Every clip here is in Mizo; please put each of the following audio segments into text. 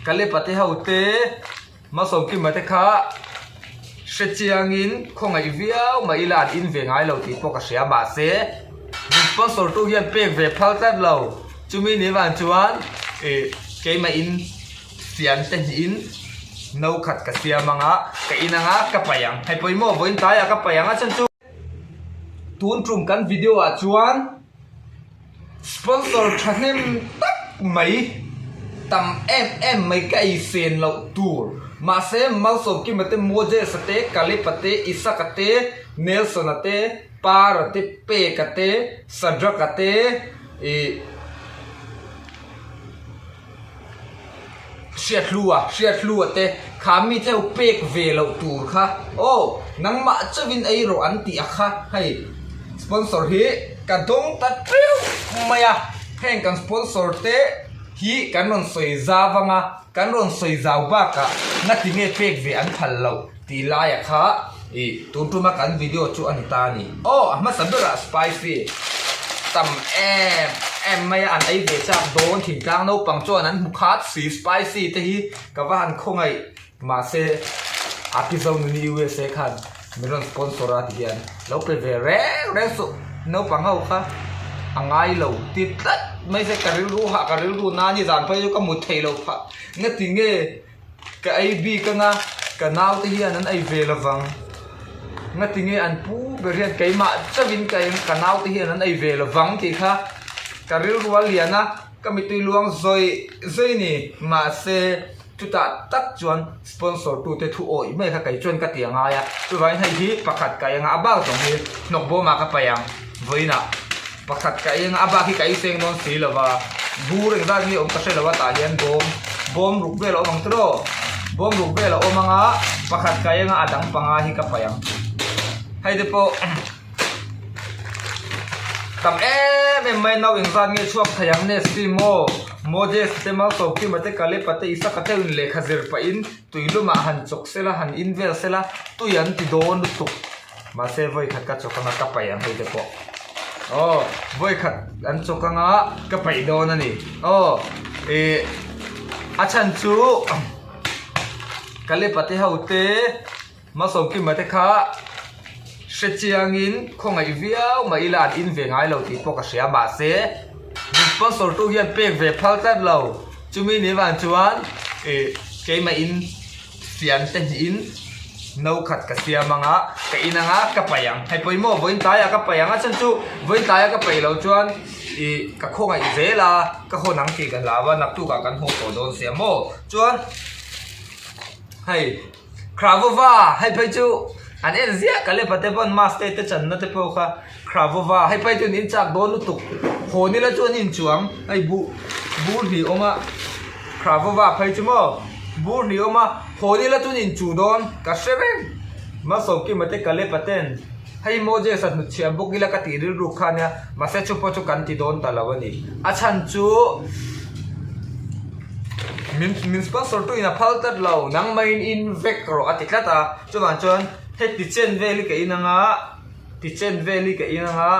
Kalepa te ho te Malsawmkima te kha hre chiangin khawngaih viau mah ila an in ve ngai lo tih pawh ka hria mahse min sponsor tu hian pek ve phal tlat lo chumi ni vang chuan ih keimah in fian te hnihin no khat ka siam anga ka in anga ka paih ang hei pawimawh vawiin tlaiah ka paih ang a chhan chu. Tun tum kan video ah chuan sponsor thahnem tak mai tam em em mai ka ei sen loh tur mahse Malsawmkima te Moses-a te Caleb-a te Isaac-a te Nelson-a te Para te Peka te Sadrach-a te ih. Hriathlua, Hriathlua te kha mi tleu pek ve loh tur kha aw nangmah chauhin ei rawh an tih a kha hei sponsor hi ka dawng ta teuh mai a, heng kan sponsor te hi kan rawn sawi zau anga kan rawn sawi zau bakah ngatinge pek ve an phal loh. Tih laia kha ih tun tuma kan video chu a ni ta a ni. Aw a hmasa berah spicy tam em em mai a an ei ve chak dawn thingtlang naupang chuan an hmu khat si spicy te hi ka va han khawngaih mahse a pi zo nuni USA khan min rawn sponsor a ti hian lo pe ve reng reng suh naupang ho kha a ngai lo ti tlat mai se ka rilru hah ka rilru nani zan phei chu ka mut theih loh phah ngati nge. Ka ei bik anga ka naute hian an ei ve lovang. Ngatinge an pu ber hian keimah chauhin ka ka naute hian an ei ve lovang tih kha ka rilru a lian a, ka mittui luang zawi zawi ni. Mahse chutah tak chuan sponsor tute thu awih mai kha kei chuan ka ti a ngai a, chuvangin hei hi pakhat ka ei anga a bak zawng hi hnawk bawmah ka paih ang vawiinah. Pakhat ka eng a bak hi ka ei seng dawn si lo va, bur engzat nge awm ka hre lo a tah hian bawm bawm ruk vel a awm ang tiraw bawm ruk vel a awm ang a pakhat ka eng a a dang panga hi ka paih ang hei te pawh tam em em mai nau engzat nge chhuak thei ang Nestle maw Moses te Malsawmkima te Kalepa te Isaka te in lehkha zir pahin tui lumah han chawk sela han in vel sela tui an ti dawn lutuk. Mahse vawi khat ka chawk anga ka paih ang hei te pawh aw vawi khat an chawk anga ka paih dawn a ni aw ih a chhan chu Kalepa te ho te Malsawmkima te kha hre chiangin khawngaih viau mah ila an in ve ngai lo tih pawh ka hria mahse min sponsor tu hian pek ve phal tlat lo chumi ni vang chuan ih keimah in. Fian te hnihin no khat ka siam anga ka in anga ka paih ang. Hei pawimawh vawiin tlaiah ka paih ang a chhan chu vawiin tlaia ka paih loh chuan ih ka khawngaih zel a ka hawn ang tih ka hlau a naktukah kan haw tawh dawn sia maw chuan hei Kravova hei phei chu an en ziah ka lepa te pawn mask te te channa te pawh kha Kravova hei phei chu an inchak dawn lutuk hawn ila chu an inchuang hei buh bur hnih awm a. Kravova phei chu maw bur ni awm a, hawn ila chuan inchuh dawn ka hre reng. Malsawmkima te Kalepa ten hei Moses-a hnutchhiah bawk ila ka tih rilru kha ania, mahse chu pawh chu kan ti dawn ta lo a ni. A chhan chu min min sponsor tu in a phal tlat lo, nangmahin in vek rawh a ti tlat a, chuvang chuan heti chen vel hi ka in anga ti chen vel hi ka in anga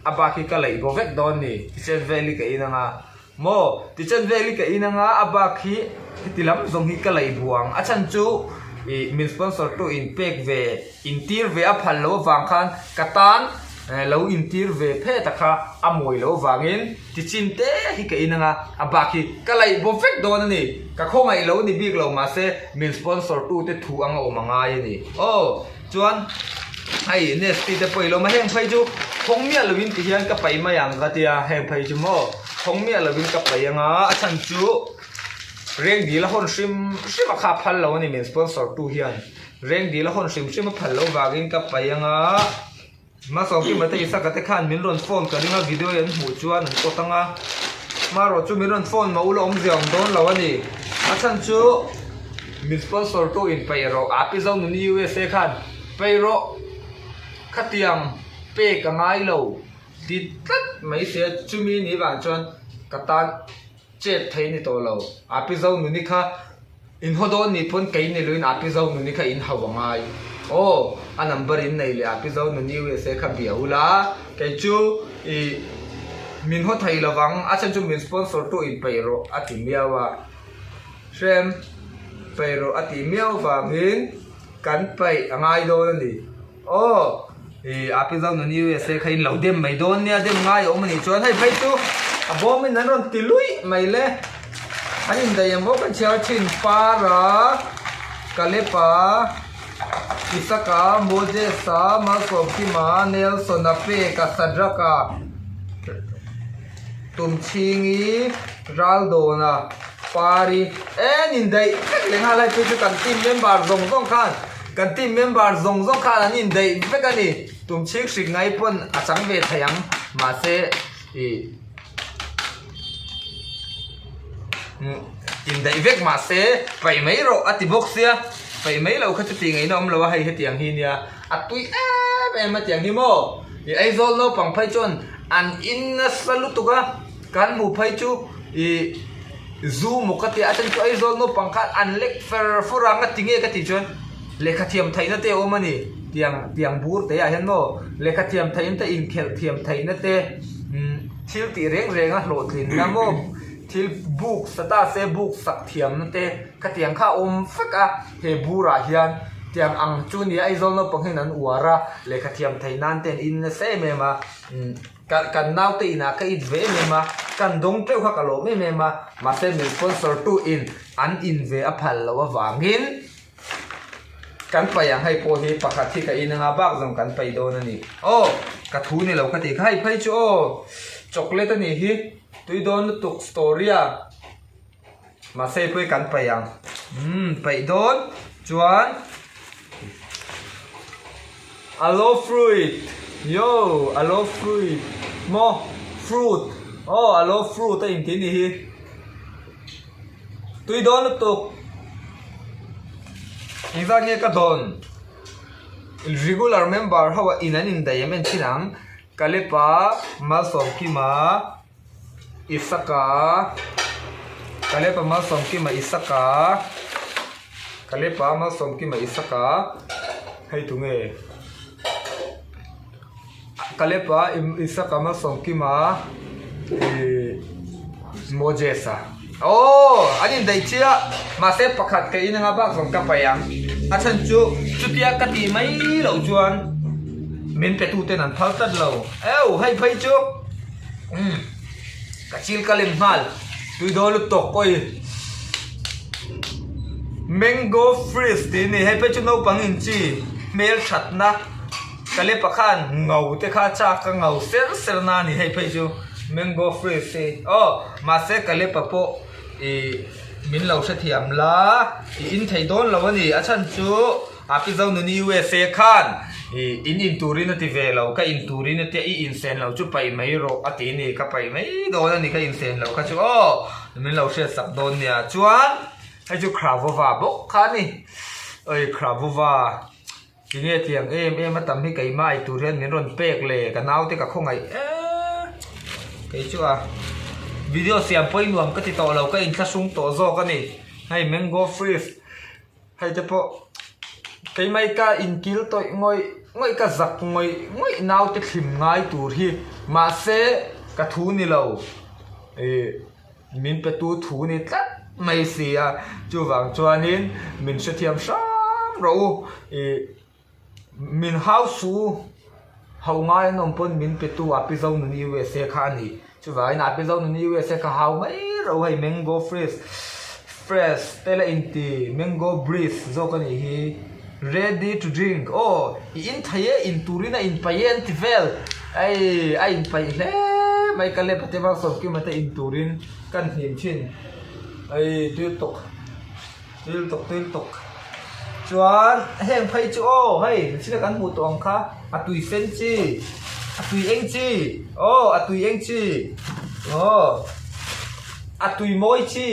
a bak hi ka laih bo vek dawn ni, ti chen vel hi ka in anga. Maw? Tichuan vel hi ka in anga a bak hi heti lam zawng hi ka laih buang. A chhan chu ih min sponsor tu in pek ve intir ve a phal loh avang khan ka tan lo intir ve phet a kha a mawi loh avangin tichin te hi ka in anga a bak hi ka laih bo vek dawn a ni. Ka khawngaih lo ni bik lo mahse min sponsor tu te thu anga awm a ngai a ni. Aw! Chuan hei Nestle te pawh i lo awm a, heng phei chu thawng miah lovin ti hian ka paih mai ang ka tia, heng phei chu maw thawng miah lovin ka paih ang a, a chhan chu reng dil a hawn hrim hrim a kha a phal lo a ni min sponsor tu hian reng dil a hawn hrim hrim a phal loh vangin ka paih ang a. Hmasawkima te Isaka te khan min rawn phone ka ring a video hi an hmuh chuan an pawt ang a, hmarawh chu min rawn phone mah ula awmzia awm dawn lo a ni. A chhan chu min sponsor tu in paih rawh a pi Zonuni USA khan paih rawh khatiang pek a ngai lo ti tlat mai sia chumi ni vang chuan ka tan Chet thei ni tawh lo. A pi zo nuni kha in haw dawn nih pawn kei ni luin a pi zo nuni kha in hauh a ngai. Aw, a number in nei leh a pi zo nuni USA kha bia ula, kei chu i min haw thei lovang, a chhan chu min sponsor tu in peih rawh a ti miau a. Hrem paih rawh a tih miau vangin kan paih a ngai dawn a ni. Aw ih a pi zo nun USA kha in lo dem mai dawn nia dem ngai a awm a nih chuan hei phei chu a bawm in an rawn ti luih mai le an indaih em aw kan chhiar thin Para Kalepa Isaka Moses-a Malsawmkima Nelson-a Peka Sadraka Tumchhingi Raldawna Pari en indaih vek leh nghal hei phei chu kan team member zawng zawng khan Kan team member zawng zawng khan an indaih vek a ni. Tum chhik hrik ngai pawn a chang ve thei ang. Mahse ih indaih vek mahse paih mai rawh a ti bawk sia. Paih mai loh kha chu tih ngaihna awm lo a hei hetiang hi nia. A tui em em a tiang hi maw. Ih Aizawl naupang phei chuan an in nasa lutuk a. Kan hmuh phei chu ih zu maw ka tia a then chu Aizawl naupang khan an lek fer fur a nga tinge ka tih chuan lehkha thiam theihna te a awm a ni tiang tiang bur te ah hian maw lehkha thiam theihna te inkhelh thiam theihna te umm thil tih reng reng a hlawhtlinna maw thil buk sa ta se buk sak thiamna te khatiang kha a awm vek a he burah hian tiang ang chu nia Aizawl naupang hian an uar a lehkha thiam theih nan te an in nasa em em a umm. Ka kan naute inah ka it ve em em a, kan dawng teuh kha ka lawm em em a, mahse min sponsor tu in an in ve a phal loh avangin kan paih ang hei pawh hi pakhat hi ka in anga bak zawng kan paih dawn a ni. Aw ka thu ni lo ka tih kha hei phei chu aw chocolate a nih hi tui dawn lutuk story a. Mahse pawh hi kan paih ang. Umm paih dawn chuan aloe fruit yo aloe fruit maw fruit aw aloe fruit a intih a nih hi tui dawn lutuk engzat nge ka dawn regular member ho ah in an indaih em en thin ang Kalepa Malsawmkima. Isaka Kalepa Malsawmkima Isaka Kalepa Malsawmkima Isaka hei tunge Kalepa Isaka Malsawmkima ihh Moses-a aww an indaih chiah mahse pakhat ka in anga bak zawng ka paih ang a chhan chu chutia ka tih mai loh chuan min pe tuten an phal tlat lo eu hei phei chu. Umm ka chil ka lem nghal tui dawn lutuk awi mango freeze tih a ni hei phei chu naupang in chi hmel that na ka lepa khan ngau te kha chak a ngau ser ser na a ni hei phei chu mango freeze hi aw mahse ka lepa pawh ih min lo hrethiam la ih in thei dawn lo a ni a chhan chu. A pi zo nuni USA khan i in in turin a ti ve lo, ka in turin a tia i insen lo chu paih mai rawh a ti ni, ka paih mai dawn a ni ka insen lo kha chu aw min lo hriat sak dawn nia chuan hei chu Kravova bawk kha a ni, oi Kravova tinge tiang em em a tam hi keimah ei tur hian min rawn pek le ka naute ka khawngaih eee kei chu a video siam pawh i nuam ka ti tawh lo ka inthlahrung tawh zawk a ni hei mango freeze. Hei te pawh keimah ka inkil tawih ngawih ngawih ka zak ngawih ngawih naute thlim ngai tur hi mahse ka thu ni lo ih min pe tu thu ni tlat mai si a chuvang chuanin min hrethiam hram rawh u ih. Min hau su ho ngai an awm pawn min pe tu a pi zo nuni USA kha a ni. Chuvangin a pi zo nuni USA kha hau mai ro hei mango fresh fresh te la inti mango breeze zawk a nih hi ready to drink aw i in thei e in turin a inpaih e an ti vel ei a inpaih hle mai ka lep ate Malsawmkima te in turin kan hnim thin ei tui tawk. Thil tawk thil tawk chuan heng phei chu aw hei mihring kan hmuh tawh ang kha a tui sen chi a tui eng chi aw a tui eng chi aw a tui mawi chi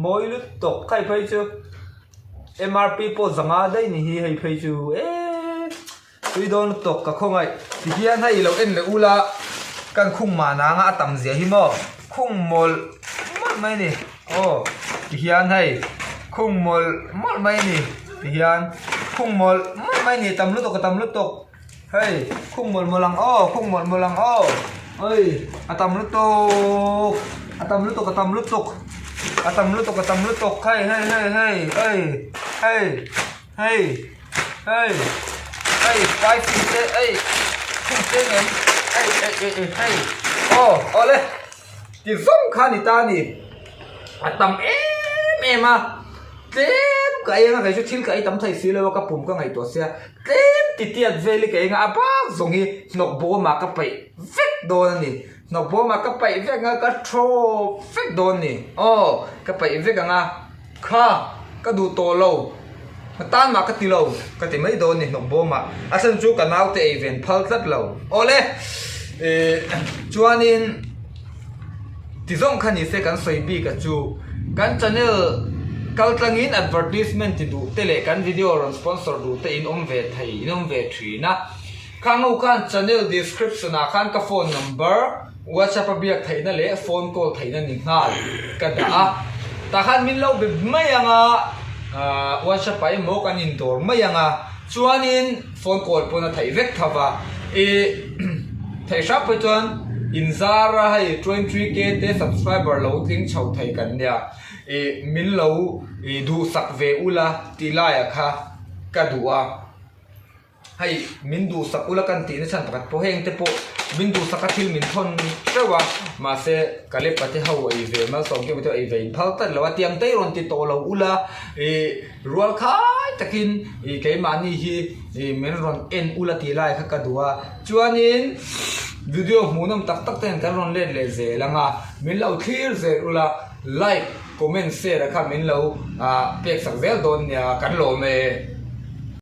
mawi lutuk hei phei chu M R P pawh zanga daih ni hi hei phei chu eee. Tui dawn lutuk ka khawngaih. Ti hian hei ilo en leh ula kan khung mah nang a a tam zia hi maw khung mawlh mawlh mai a ni aw ti hian hei khung mawlh mawlh mai a ni ti hian khung mawlh mawlh mai a ni tam lutuk a tam lutuk hei khung mawlh mawlh ang aw khung mawlh mawlh ang aw oi a tam lutuk a tam lutuk a tam lutuk. A tam lutuk a tam lutuk hei hei hei hei hei hei hei hei hei spicy te hei khum te ngem hei hei hei hei hei aw awle ti zawng kha ni ta a ni a tam em em a tlem ka ei anga kei chu thil ka ei tam thei si lo a ka pum ka ngaihtuah sia tlem ti tiat vel hi ka ei anga a bak zawng hi hnawk bawmah ka paih vek dawn a ni. Hnawk bawmah ka paih vek anga ka thawp vek dawn ni. Aw, ka paih vek anga kha ka duh tawh lo, ka tan mah ka ti lo ka ti mai dawn ni hnawk bawmah. A chhan chu ka naute ei ven phal tlat lo. Awle, ih chuanin ti zawng kha ni se kan sawi bik a chu kan channel kal tlangin advertisement ti duh te leh kan video rawn sponsor duh te in awm ve thei, in awm ve thin a. Khang ho khan channel description ah khan ka phone number, whatsapp a biak theihna leh phone call theihna ni nghal ka dah a, tah khan min lo be mai ang a, whatsapp ah emaw kan indawr mai ang a, chuanin phone call pawn a theih vek tho va, ih theih hrap phei chuan inzar a hei 23k te subscriber lo tling chho thei kan nia, ih min lo duhsak ve ula tih laiah kha ka duh a. Hei min duhsak ula kan tihna chhan pakhat pawh heng te pawh min duhsaka thil min thawn teuh a mahse ka lepa te ho ei ve malsawm keuh te ei ve in phal tlat lo a tiang te hi rawn ti tawh lo ula ih rual khai takin ih keimahni hi ih min rawn en ula tih lai kha ka duh a chuanin video hmuhnawm tak tak te hian kan rawn let leh zel ang a min lo thlir zel ula like comment share kha min lo ah pek sak zel dawn nia kan lawm e.